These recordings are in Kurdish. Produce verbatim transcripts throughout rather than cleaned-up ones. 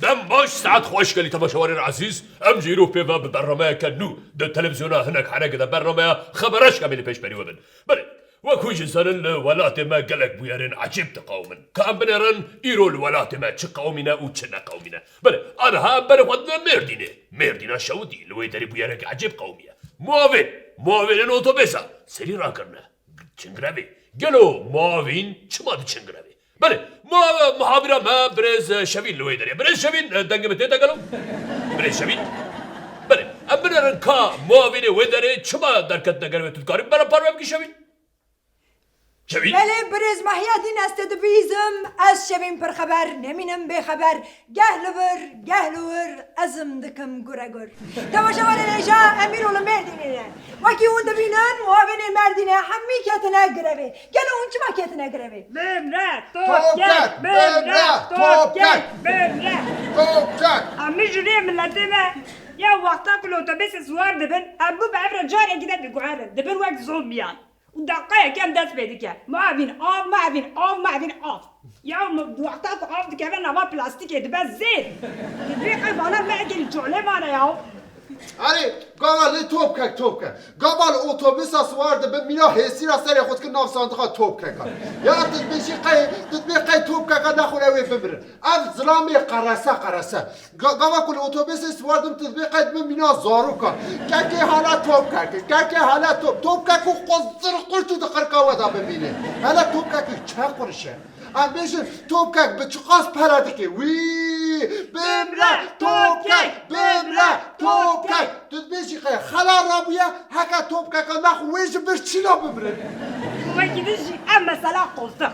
Dem baş, saet xweş gelî temaşevanên ezîz. Em jî îro pê ve bi bernameyeke nû di televîzyona hinek herek de bernameya Xebereşka em ê li pêşberî we bin. Belê, wek hûn jî zanin li welatê me gelek bûyerên ecêb diqewimin. Ka em binêrin îro li welatê me çi qewimî ne û çi ne qewimî ne. Belê, aniha em berê xwe didin Mêrdînê. Mêrdîna şewitî, li wê derê bûyerek ecêb qewimiye. Muavên, muavênên otobêsa serî rakirine. Çingirevê. Gelo muavîn çima diçin girevê? Belê, ma muhabîra me birêz Şevîn li wê derê. Birêz Şevîn, e, dengê min tê te gelo? Birêz Şevîn. Belê, em binêrin ka muavînê wê derê çima derketine girevê, tu dikarî bera parve bikî Şevîn? Şevîn. Belê, birêz Mehyadîn, ez te dibîzim, ez Şevîn pirxeber, nemînim bêxeber. Geh li vir, geh li wir, ez im dikim guregur. Temaşevanên hêja, em îro li Mêrdînê ne. Wekî hûn dibînin, muavênê Mêrdînê hemî ketine grevê. Gelo hûn çima ketine grevê? Bimre, top kek, bimre, top kek, bimre. Top kek. Em jî vê miletê me ya wexta ku li otobêsê siwar dibin, em bû bi ev re carekî de diguherin. Dibin wek zombiyan. Û deqeyek em dest pê dike. Muavîn, av, muavîn, av, muavîn, av. Ya mi wexta ku av dikeve nava plastîkê dibe zêr. Divê qey vana me eke li colê mane ya. Erê, gava lê top kek, top kek. Gava li otobîsa siwar dibin, mîna hêsîra serê xwe dikin nav sandiqa top keka. Ya tu dibêjî qey, tu dibê qey top keka nexwine wê bimirin. Ev zilamê qerese, qerese. Ga-, gava ku li otobêsê siwar dim, tu dibê qey dibim mîna zaroka. Kekê hala top kek, kekê hala top. Top kek û qozir qurt û di qirka we de bimîne. Hele top kek çi qurş e? Em bêjin top kek bi çiqas pere dike. Wî, bimre, top kek, bimre, top kek. Tu dibêjî qey xela rabûye, heke top keka nax wê ji bir çîna bimrin. Wekî din jî ev mesela qoltix.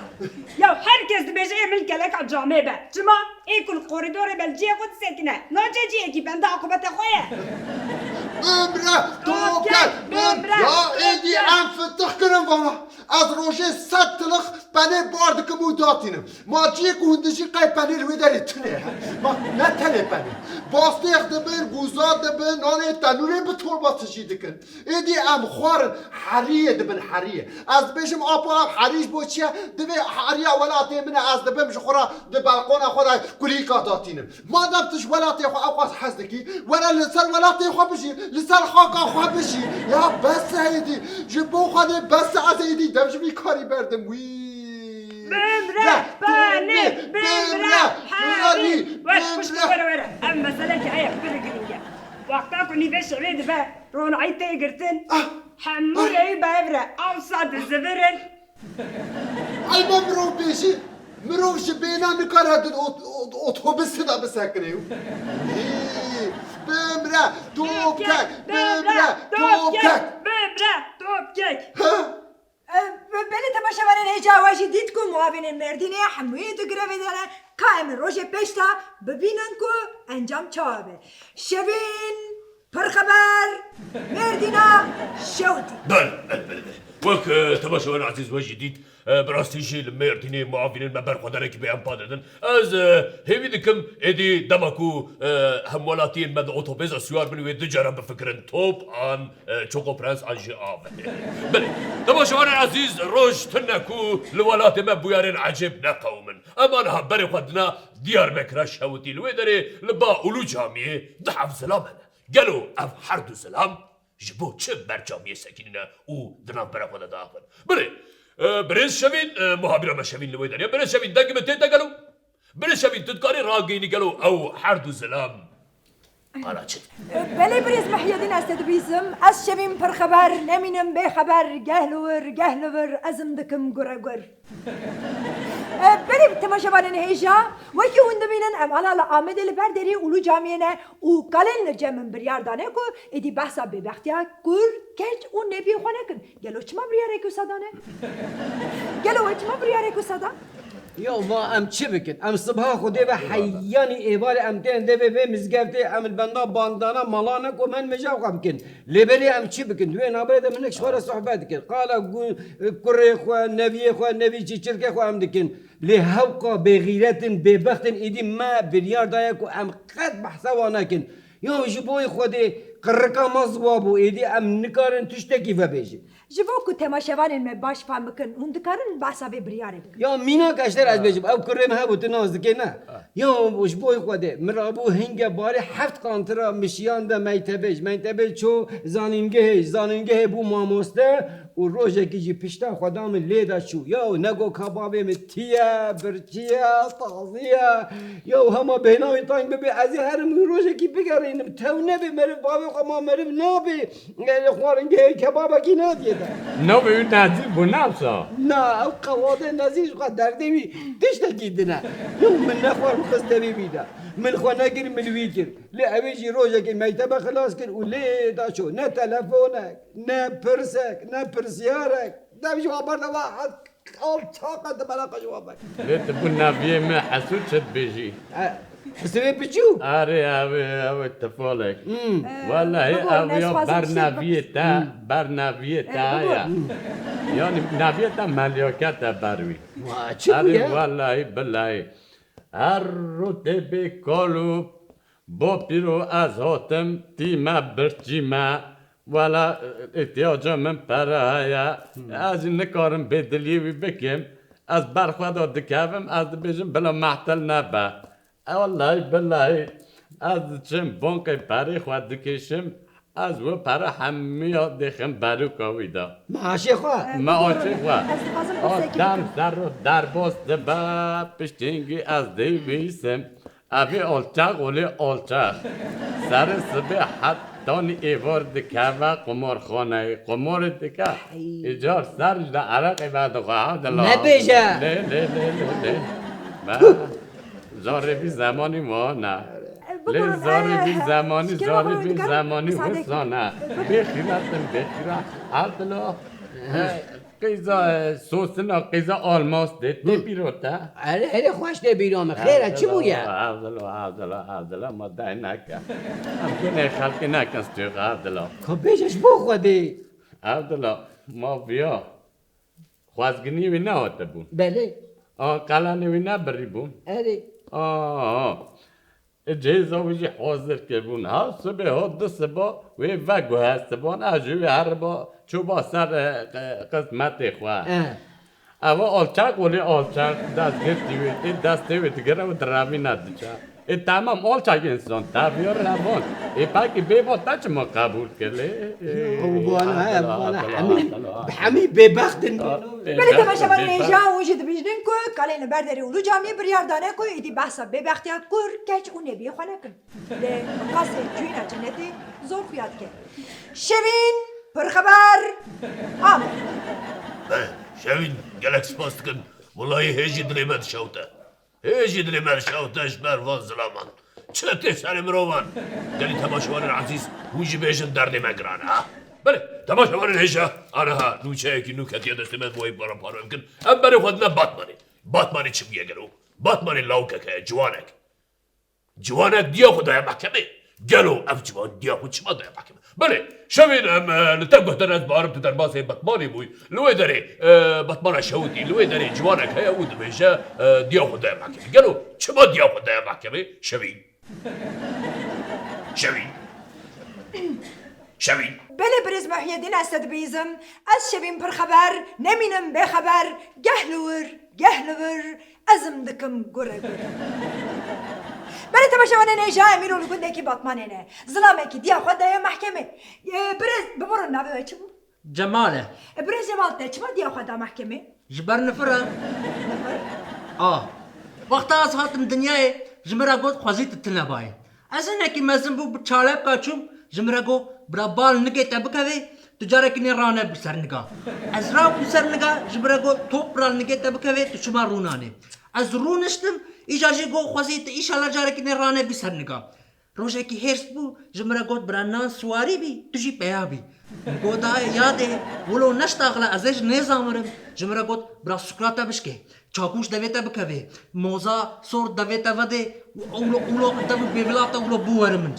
Ya her kes dibêje ê min keleka camê be. Çima? Ê ku li korîdorê be li cihê xwe disekine. Naçe cihekî benda akubetê xwe ye. Bimre, top kek, bimre. Ya êdî em fitix kirin vana. Ez rojê sed tilix penê bar dikim û datînim. Ma cihê ku hûn dijî qey penê li wê derê tune ye. Ma ne tenê penê. Bastêx dibin, gûza dibin, nanê tenûrê bi torba tijî dikin. Êdî em xwarin heriyê dibin heriyê. Ez dibêjim, apo, ev herî ji bo çi ye? Divê heriya welatê min e, ez dibim ji xwe re di balkona xwe de kulîka datînim. Madem tu ji welatê xwe ewqas hez dikî, were li ser welatê xwe bijî, li ser xaka xwe bijî. Ya bes e êdî, ji bo Xwedê bes e, ez êdî dev ji vî karî berdim wî. Bimre, penê, bimre, herî. Were, were, were. Ev meseleke heye pir girîng e. Wexta ku nîvê şevê dibe, ronahî tê girtin, hemû rêyî bi hev re awsa dizivirin. Eyba mirov bêjî, mirov ji bêhna nikare di ot-, ot-, otobusê de bisekine. Hî, bimre, top kek, bimre, top kek. Bimre, top kek. Ha? E, be-, belê temaşevanên hêja, we jî dît ku muavînên Mêrdînê hemûyê di grevê de ne, ka em ê rojê pêş de bibînin ku encam çawa be. Şevîn, pirxeber, Mêrdîna, şewitî. Belê, belê, belê, belê. Wek, e, temaşevanên ezîz we jî dît, e, bi rastî jî li Mêrdînê muavînên me berxwedana bêhempa didin. Ez, e, hêvî dikim êdî dema ku, e, hemwelatiyên me di otobêsa siwar bin wê du cara bifikirin, top an, e, Çoko Prens an jî av. Belê, temaşevanên ezîz, roj tune ku li welatê me bûyerên ecêb neqewimin. Em aniha berê xwe dina Diyarbekira şewitî, li wê derê li ba Ulu Camiyê du heb zilam hene. Gelo ev her du zilam ji bo çi ber camiyê sekinîne û di navbera xwe de diaxivin? Belê, e, birêz Şevîn, e, muhabîra me Şevîn li wê derê. Birêz Şevîn, dengê min tê te gelo? Birêz Şevîn, tu dikarî ragihînî gelo ew her du zilam qala çi? Belê birêz Mehyedîn, ez te dibîzim. Ez Şevîn pirxeber, nemînim bêxeber, geh li wir, geh li vir, ez im dikim guregur. E, belê temaşevanên hêja, wekî hûn dibînin, em ana li Amedê li ber derê Ulu Camiyê ne û kalên li cem min biryar dane ku êdî behsa bêbextiya kur, keç û nepiyê xwe nekin. Gelo çima biryarek wisa dane? Gelo we çima biryarek wisa da? Ya va em çi bikin? Em sibha Xwedê ve heyanî êvarê em tên devê vê mizgeftê, em li benda bandana mala ne ku em hin meja xwe bikin. Lê belê em çi bikin? Di wê navberê de min hinek ji xwe re sohbet dikir. Qala gu-, kurê xwe, neviyê xwe, nevî çîçirkê xwe em dikin. Lê hewqa bêxîret in, bêbext in, êdî me biryar daye ku em qet behsa wan nekin. Ya ji bo Xwedê Qirika me ziwa bû, êdî em nikarin tiştekî vebêjin. Ji bo ku temaşevanên me baş fam bikin, hûn dikarin behsa vê biryarê bikin. Ya mînak eşter ez bêjim, ew kurê min hebû, tu nas dikê ne? Ya ji bo Xwedê, min rabû hinge barê heft qantira mişiyan de meytebê, ji meytebê çû zanîngehê, ji zanîngehê bû mamoste û rojekî jî pişta xwe da min lê de çû. Ya ne go ka bavê min tî ye, birçî ye, tazî ye. Ya hema bêhna wî teng bibe, ez ê herim wî rojekî bigerînim. Tew nebe meriv bavê xwe ma meriv nabe. Lê xwaringehê kebabekî nadiye de. Navê wî Nezîr bû, ne wisa? Na, ew qewade Nezîr ji xwe derdê wî tiştekî din e. Yo, min nexwar min xist devê wî de. Min xwe nekir, min wî kir. Lê ew ê jî rojekê mektebe xilas kir û lê da çû. Ne telefonek, ne pirsek, ne pirsyarek. Dev ji wan berde, wa het alçaqa di bela xwe ji wan berde. Lê tu bû naviyê min Hesû çi dibêjî? E, Hesûyê piçû? Erê, ew ê, ew ê tifalek. Hmm. Wellahî bibo, ew ya bernaviyê te, hmm, bernaviyê te heye. Yanî naviyê te meliyake te ber wî. Wa, çi bû ya? Erê, wellahî, billahî. Her rû tê bê kal û bapîro ez hatim, tî me, birçî me. Wela, îhtiyaca min pere heye. Hmm. Ez jî nikarim bêdiliyê wî bikim. Ez ber xwe de dikevim, ez dibêjim bila mehtel nebe. E, wellahî, billahî, ez diçim bankê perê xwe dikêşim, ez wê pere hemiya dêxim berûka wî de. Maaşê xwe? Maaşê xwe. Ez dixwazim pirseke bikim. Dem ser û derbas dibe, piştîngî ez dê bihîsim. Evê alçaq olê alçaq. Serê sibê hetanî êvar dikeve qumarxaneyê, qumarê dike. Hey. Îcar ser ji de ereqê vedixwe, Evdila. Nebêje. Lê, lê, lê, lê, lê. Me, zarê vî zemanî wana. E, lê biborin, zarê vî, e, zemanî, zarê vî zemanî wisane. Bê xîret in, bê xîret. Evdila. Qîza, e, sosina qîza almas dê, tê bîro te? Erê, erê xweş tê bîro min. Xêr e, çi bûye? Evdila, Evdila, Evdila, ma dayê neke. Em gunê xelkê nekin stûyê, Evdila. Ka bêje ji bo Xwedê. Evdila, ma viya xwezginî wî nehatibûn. Belê. A, qelanê wî nebirîbûn. Erê. A, a. Ê cihêza wî jî hazir kiribûn. Ha sibê ha du siba wê veguhestiban, ez ji wî heriba çûba ser, e, qe-, qismetê xwe. Eh. Ew alçaq olê alçaq dest girtî wê, ê destê wê digire û direvîne diçe. Ê temam, alçaq însan, teviya revan. Ê pekî bê va te çima qebûl kir lê? Ê, ew vana, he, Evdila, vana, Evdila, hemî, Evdila. Hemî bêbext in. Ê, belê, dest temaşevanên bêbext. Hêja, hûn jî dibîjnin ku kalên li ber derê Ulu Camiyê biryar dane ku êdî behsa bêbextiya kur, keç û nebiyê xwe nekin. Lê bi qasê cûyîna cenetê zor xuya dike. Şevîn, pirxeber, ame. Be, Şevîn, gelek spas dikim. Wellahî hê jî dilê me dişewte. Hê jî dilê me dişewte ji ber van zilaman. Çi tê serê mirovan? Gelî temaşevanên ezîz, hûn jî bêjin derdê me giran e, ha? Belê, temaşevanên hêja, aniha nûçeyekî nû ketiye destê me, divê para parve bikin. Em berê xwe dine Batmanê. Batmanê çi bûye gelo? Batmanê lawikek heye, ciwanek. Ciwanek diya xwe daye mehkemê. Gelo ev ciwan diya xwe çima daye mehkemê? Belê, Şevîn, em, e, li te guhdan ez barim tu derbasê Batmanê bûyî. Li wê derê, e, Batmana şewitî, li wê derê ciwanek heye û dibêje, e, diya xwe daye mehkemê. Gelo çima diya xwe daye mehkemê? Şevîn. Şevîn. Şevîn. Belê birêz Muhyiddin, ez te dibîzim. Ez Şevîn pirxeber, nemînim bêxeber, geh li wir, geh li vir, ez im dikim gure gur. Belê temaşevanên hêja, em îro li gundekî Batmanê ne. Zilamekî diya xwe daye mehkemê. E, birêz, biborin, navê we çi bû? Cemal e. E, birêz Cemal, te çima diya xwe da mehkemê? Ji ber nifir e. Nifir? A. Wexta ez hatim dinyayê, ji min re got, xwezî tu tune bayê. Ez hinekî mezin bûm, bi çalebka çûm, ji min re got, bira bal nigê te bikevê, tu carekî nê rane bi ser niga. Ez rabûm ser niga, ji min re got, top bira nigê te bikevê, tu çima rûnanê. Ez rûniştim, îca jî got, xwezî tu îşallah carekî nê rane bi ser niga. Rojekî hêrs bû, ji min re got, bira nan siwarî bî, tu jî peya bî. Min got, dayê, yadê, wilo neştaxile, ez ê ji nêzanirim. Ji min re got, bira sukrate bişkê, çakûş devê te bikevê, moza sor devê te vedê, û ewlo, ewlo dev û bêvila te wilo biwere min.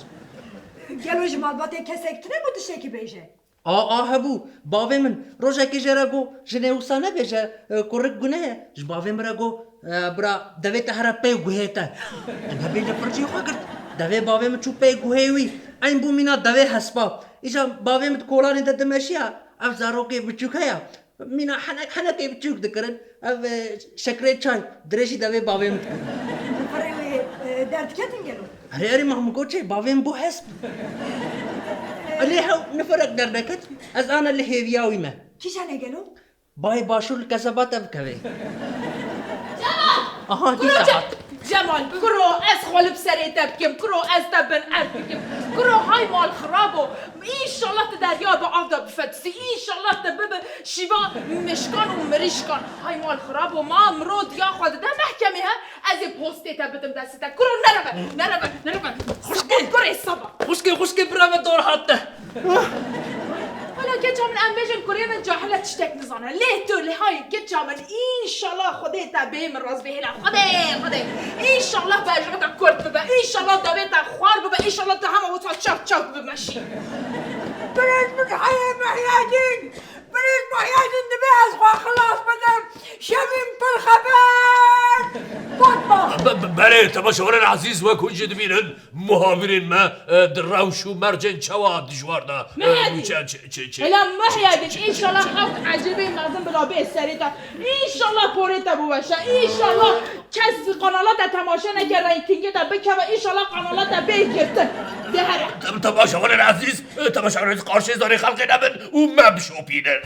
Gelo ji malbatê kesek tune ku tiştekî bêje? A, a hebû, bavê min, rojekê jê re got, jinê wisa nebêje, e, kurik gune ye. Ji bavê min re got, e, bira, devê te here pey guhê te. Em hebê li fircî xwe girt. Devê bavê min çû pey guhê wî. Eyn bû mîna devê hespa. Îja bavê min di kolanê de dimeşiya. Ev zarokê biçûk heye. Mîna henek, henekê biçûk dikirin. Ev, e, şekrê çay. Dirêjî devê bavê min dikirin. Nifirê wê, e, derdiketin gelo? Erê, erê, ma min got çê, bavê min bû hesp. Elê hew, nifirek derdeket. Ez ana li hêviya wî me. Kîjan e gelo? Bayê başûr li keseba te bikeve. Aha, Kuro dîsa Ce-, hat. Cemal, kuro ez xwe li serê te bikim, kuro ez te bin ev bikim. Kuro hay mal xirabo. Înşallah tu derya bi av de bifetisî. Înşallah tu bibi şîva mişkan û mirîşkan. Hay mal xirabo. Ma miro diya xwe dide mehkemê he. Ez ê postê te bidim destê te. Kuro nereve, nereve, nereve. Xwişkê. Kurê seba. Xwişkê, xwişkê bireve dor hat te. Hala keça min em bêjin kurê min cahil e tiştek nizane. Lê tu lê hayê keça min înşallah Xwedê te bê min rast bihêle. Xwedê, Xwedê. Înşallah bejna te kurt bibe. Înşallah devê te xwar bibe. Înşallah te hema wisa çak çak bimeşî. Birêz min heye Mehyedîn. Birêz Mehyedîn dibe ez xwe xilas bidim. Şevîn pir xeber. Fatma. Be-, be-, belê, temaşevanên ezîz, wek hûn jî dibînin, muhawirên me, e, di rewş û mercên çawa dijwar de, e, Mehyedîn. Çi, çi, çi, çi, Hela çi, Mehyedîn, çi, çi, înşallah çi. Hewk ecêbê mezin bila bê serê te. Înşallah porê te biweşe. Înşallah kes kanala te temaşe neke, rankingê te bikeve. Înşallah kanala te bê girtin. De here. Tem-, temaşevanên ezîz, e, temaşevanên ezîz, qarşê zarê xelkê nebin û me bişopînin.